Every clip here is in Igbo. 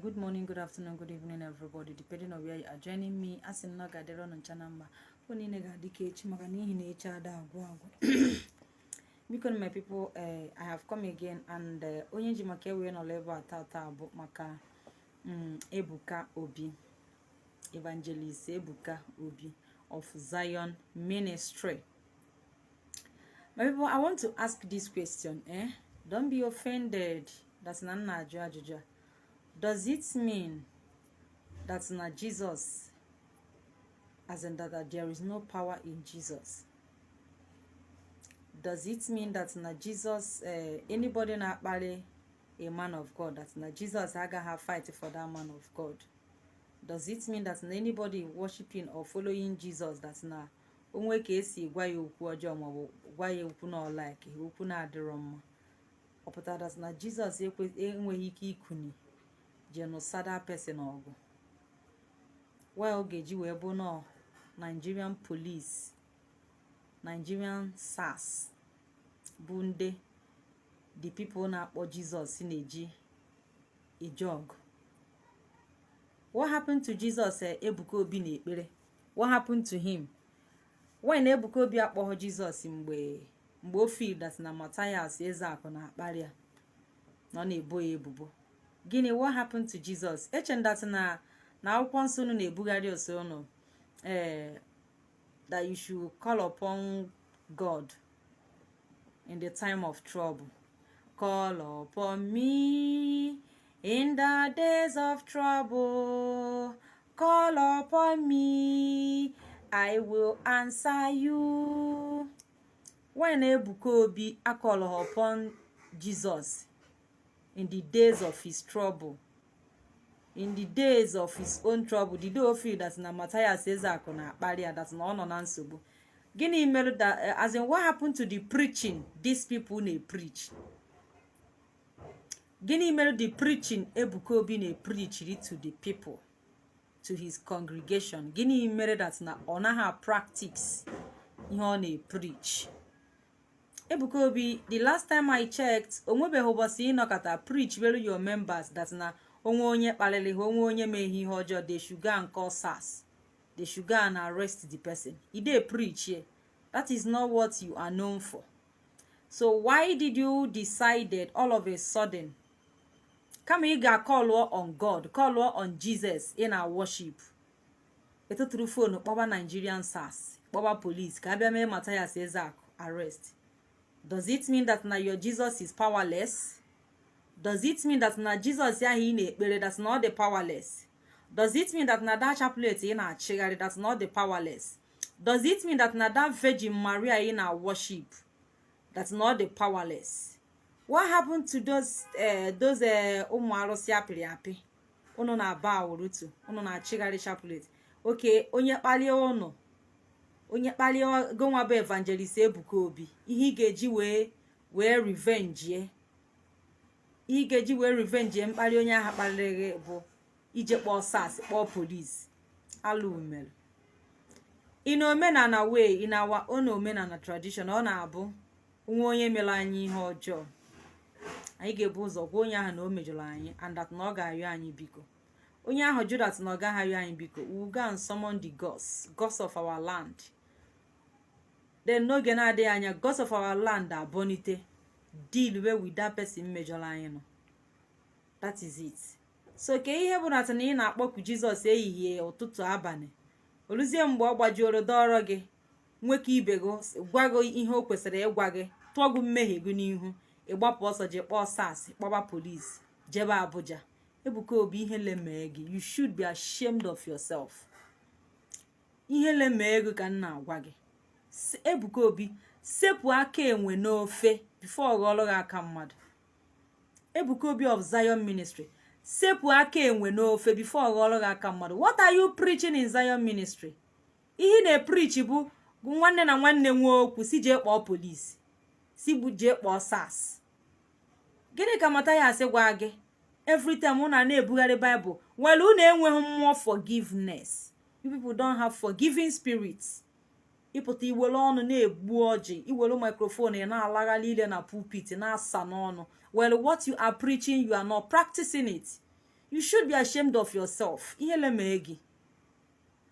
Good morning, good afternoon, good evening, everybody, depending on where you are joining me. Asị m na ọ ga-adịrị unu ncha na mma. Unu niile ga-adị ka echi maka n'ihi na echi ada agwụ agwụ. Biko, my people, I have come again and onye ji maka ewe nọrọ ebe a tata bụ maka Ebuka Obi, Evangelist Ebuka Obi of Zion Ministry. My people, I want to ask this question. Eh? Don't be offended. That's na nna ajụ ajụjụ a. Does it mean that na Jesus, as in that there is no power in Jesus? Does it mean that na Jesus, anybody na-akpali a man of God, that na Jesus agaghị fight for that man of God? Does it mean that na anybody worshiping or following Jesus, that na onwe ka esi gwa ya okwu ọjọọ maọbụ gwa ya okwu na like okwu na-adịrọ mma, ọ pụtara that na Jesus enweghị ike ikuni jee nụsa that person ọgụ? Why ọ ga-eji wee bụ nọ Nigerian police, Nigerian SARS bụ ndị the people na-akpọ Jesus na-eji eje ọgụ? What happened to Jesus, Ebuka Obi na ekpere? What happened to him? Why na Ebuka Obi akpọghọ Jesus mgbe o feel that na Matthias Ezeaku na-akparị ya, na ọ na-ebo ya ebubo gịnị? What happened to Jesus? Eche that na akwụkwọ nsọ unu na-ebugharị ose unu that you should call upon God in the time of trouble. "Call upon me in the days of trouble. Call upon me, I will answer you." Why na Ebuka Obi call upon Jesus in the days of his trouble, in the days of his own trouble, the day o feel that na Matthias Ezeaku na-akparị ya, that na ọ nọ na nsogbu? Gịnị mere that, as in, what happened to the preaching these people na-preach? Gịnị mere the preaching Ebuka Obi na-preach to the people, to his congregation? Gịnị mere that na ọ naghị practice ihe ọ na-preach? Ebuka Obi, the last time I checked, o nwebeghị ụbọchị ịnọkọta preach were your members that na onwe onye kparịrị ha, onwe onye mee ihe ọjọọ, they should go and call SARS, they should go and arrest the person. E dey preach here. That is not what you are known for. So why did you decided all of a sudden, kama ị ga-call on God, call on Jesus in our worship, etụtụrụ phone kpọba Nigerian SARS, kpọba police ka abịa mee Matthias Ezeaku arrest? Does it mean that na your Jesus is powerless? Does it mean that na Jesus ahụ ị na-ekpere, that na ọ dị powerless? Does it mean that na that chaplet ị na-achịgharị, that na ọ dị powerless? Does it mean that na that Virgin Maria ị na-worship, that na ọ dị powerless? What happened to those ụmụ arụsị apịrị apị unu na-aba awurutu, unu na-achịgharị chaplet? Oke onye kpalie ụnụ, onye kpalie gonwa bụ Evangelist Ebuka Obi, ihe ị ga-eji wee revenge, ihe ị ga-eji wee revenge mkparị onye ahụ kparịrị gị bụ ije kpọọ SARS, kpọọ police. Alụ mere in omenala way, in our own omenala tradition, ọ na-abụ nwa onye mere anyị ihe ọjọọ, anyị ga-ebu ụzọ gwa onye ahụ na o mejọrọ anyị and that na ọ ga-arịọ anyị biko. Onye ahụ jụ that na ọ gaghị arịọ anyị biko, we will go and summon the gods, gods of our land. Then n'oge na-adịghị anya, gods of our land abọnite deal wey with that person mejọrọ anyị nọ. That is it. So ke ihe bụ na ị na-akpọku Jizọs ehihie, ụtụtụ, abalị, oluzie mgbe ọ gbajuoro dọrọ gị nwoke ibe gị gwa gị ihe o kwesịrị ịgwa gị, tụọ gị mmehie gị n'ihu, ịgbapụ ọsọ jee kpọọ SARS, kpọba police, jebe Abuja? Ebuka Obi, ihe lemee gị. You should be ashamed of yourself. Ihe lemee gị ka m na-agwa gị. Ebuka Obi, sepụ aka enwe n'ofe before ọ ghọọrọ gị aka mmadụ. Ebuka Obi of Zion Ministry, sepụ aka enwe n'ofe before ọ ghọọrọ gị aka mmadụ. What are you preaching in Zion Ministry? Ihe ị na-epreach bụ nwanne na nwanne nwee okwu, si jee kpọọ police, si bụ jee kpọọ SARS. Gịnị ka Mathias gwa gị? Every time unu na-ebugharị Bible, well, unu enweghị mmụọ forgiveness. You people don't have forgiving spirit. Ịpụta iwere ọnụ na-egbu ọjị, iwere microphone ị na-alagharị ile na pulpit na-asa n'ọnụ. Well, what you are preaching, you are not practicing it. You should be ashamed of yourself. Ihele mee gị.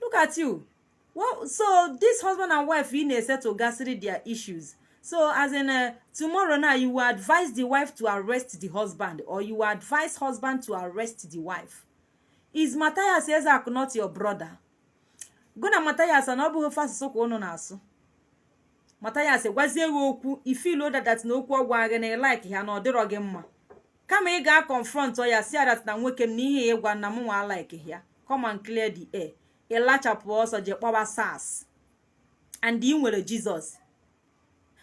Look at you. Well, so this husband and wife ị na-esettle gasịrị their issues. So as in, tomorrow now you will advise the wife to arrest the husband, or you will advise husband to arrest the wife. Is Matthias Ezeaku not your brother? Go na Matthias, na ọ bụghị ofe asụsụ ka unu na-asụ. Matthias gwazie gị okwu, ifilo that na okwu ọgwa gị na ị like ha, na ọ dịrọ gị mma. Kama ị ga confront ya, si that na nwoke m, na ihe ịgwa na m nwa like ya, come and clear the air. Ị lachapụ ọsọ jee kpọba SARS. And ị nwere Jizọs.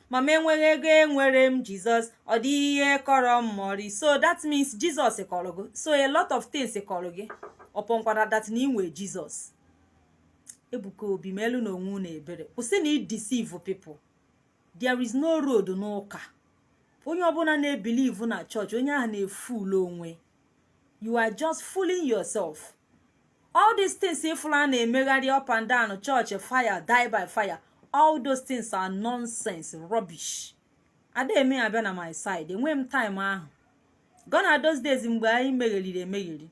Mama, enweghị ego, enwere m Jizọs, ọ dịghị ihe kọrọ m mọrị. So that means Jizọs kọrọ gị. So a lot of things kọrọ gị ọpọnkwara that na ị nwee Jizọs. Ebuka Obi, ma elu na onwe unu ebere, kwụsị na ị deceive people. There is no road n'ụka. Onye ọbụla na-ebelieve na chọọchị, onye ahụ na-efool onwe. You are just fooling yourself. All these things ifụrụ a na-emegharị up and down, church fire, die by fire, all those things are nonsense, rubbish. Ada eme abịa na my side, enweghị m time ahụ. Gone are those days mgbe anyị megheriri emegheri.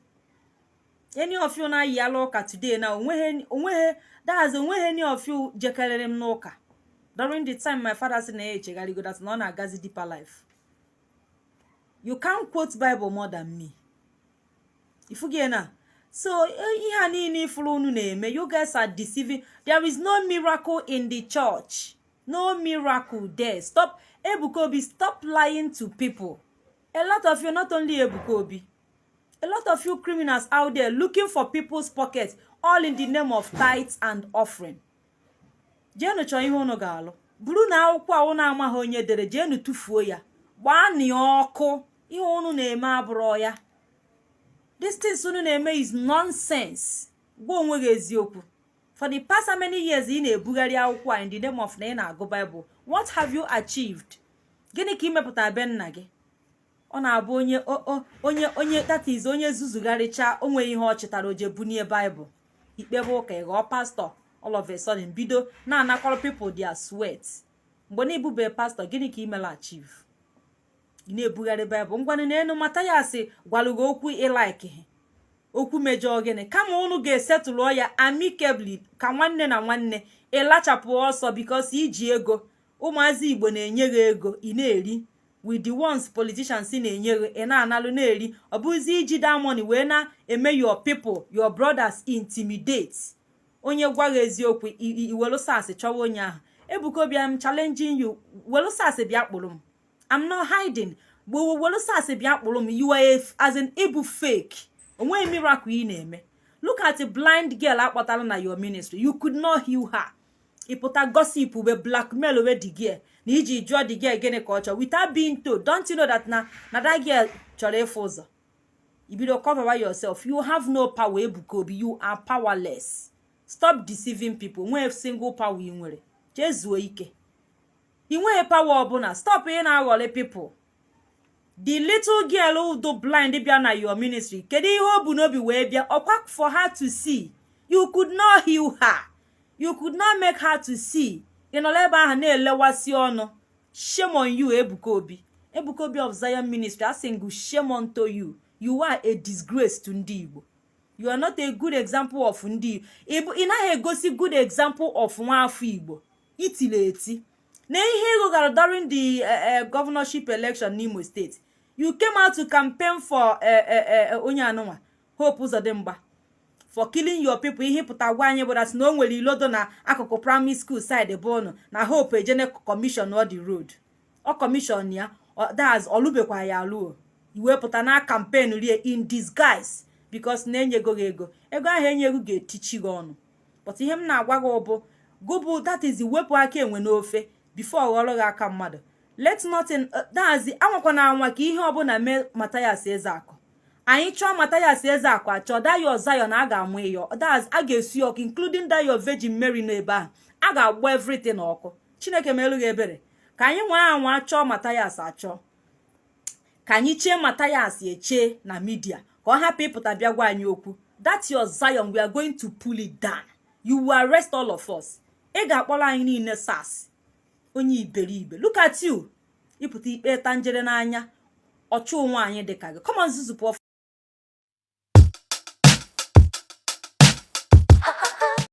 Any of you na-ayi ala ụka today na onweghị, onweghị, that's onweghị any of you jekarịrị m n'ụka during the time my father sị na ya echegharịgo, that na ọ na-agazi Deeper Life. You can't quote Bible more than me. Ifugie na so ihe a niile ifuru unu na-eme, you guys are deceiving. There is no miracle in the church, no miracle there. Stop, Ebuka Obi, stop lying to people. A lot of you, not only Ebuka Obi, a lot of you criminals out there looking for people's pockets, all in the name of tithes and offering. Jeenu chọọ ihe unu ga-alụ. Buru na akwụkwọ a unu amaghị onye dere, jeenu tụfuo ya, gbaa ya ọkụ. Ihe unu na-eme abụrọ ya. These things unu na-eme is nonsense. Gwa onwe gị eziokwu. For the past how many years ị na-ebugharị akwụkwọ a in the name of na ị na-agụ Bible, what have you achieved? Gịnị ka ị mepụtara be nna gị? Ọ na-abụ onye onye onye, that is, onye zuzugharịcha onwe ihe ọ chịtara, o je bunie Bible ikpebe ụka, ị ghọọ pastọ. All of a sudden, bido na-anakọrọ people their sweat. Mgbe na ibube pastọ, gịnị ka ị mere achieve? Ị na-ebugharị Baịbụl. Ngwanụ, n'elu Mathias gwara gị okwu, ịlike okwu mejọọ gịnị? Kama unu ga-esetụlụọ ya amicably ka nwanne na nwanne, ịlachapụ ọsọ because iji ego. Ụmụazị Igbo na-enye gị ego, ị na-eri. With the ones politicians na-enye gị, ị na-analụ na-eri. Ọ bụzi iji that money wee na-eme your people, your brothers intimidate. Onye gwa gị eziokwu, iwelu SARS chọwa onye ahụ. Ebuka Obi, I'm challenging you. Welu SARS bịa kpụrụ m. I'm not hiding. Welu SARS bịa kpụrụ m. You are a, as in, ịbụ fake. Onweghị miracle ị na-eme. Look at the blind girl akpọtara na your ministry. You could not heal her. Ịpụta gossip we blackmail we the girl na iji jụọ the girl gịnị ka ọ chọrọ without being told. Don't you know that na that girl chọrọ ịfụ ụzọ? Ibido cover yourself. You have no power. Ebuka Obi, you are powerless. Stop deceiving people. Nwee single power ị nwere, jee zuo ike. Ị nweghị power ọbụla. Stop ị na-aghọrị people. The little girl udo blind bịa na your ministry, kedu ihe o bu n'obi wee bịa? Ọkwa for her to see. You could not heal her. You could not make her to see. Ị nọrọ ebe ahụ na-elewasị ọnụ. Shame on you, Ebuka Obi. Ebuka Obi of Zion Ministry, asị gị shame unto you. You are a disgrace to ndị Igbo. You are not a good example of ndị Igbo. Ị naghị egosi good example of nwaafọ Igbo. Itiri eti na ihe ịgụgara during the governorship election n'Imo State, you came out to campaign for onye anụnwa, Hope Uzodimma, for killing your people. Ihe pụta gwa anyị bụ that na o nwere ilodo na akụkụ primary school side bụ ụnụ na Hope ejene commission ọ the road, ọ commission ya, that's ọlụbekwa ya alụ. Iwepụta na campaign rie in disguise because na-enyego gị ego. Ego ahụ enyego ga-etichi gị ọnụ. But ihe m na-agwa gị bụ gụbụ, that is, wepụ aka enwe n'ofe before ghọrọ gị aka mmadụ. Let nothing, that's, anwakwana anwa ka ihe ọbụla mee Mathias Ezeakụ. Anyị chọọ Mathias Ezeakụ achọ Dayo Zion, a ga-amụ ịyọ, that's, a ga-esi ọkụ, including Dayo Virgin Mary n'ebe ahụ. A ga-agba everything ọkụ. Chineke melu gị ebere. Ka anyị nwee anwa chọọ Mathias achọ, ka anyị chee Mathias eche na media, ka ọ hapụ ịpụta bịa gwa anyị okwu. That your Zion, we are going to pull it down. You will arrest all of us. Ị ga-akpọrọ anyị niile SARS. Onye iberibe, look at you. Ịpụta ikpe tanjere n'anya ọchụ nwaanyị dịka gị. Come on, zuzu pụọ.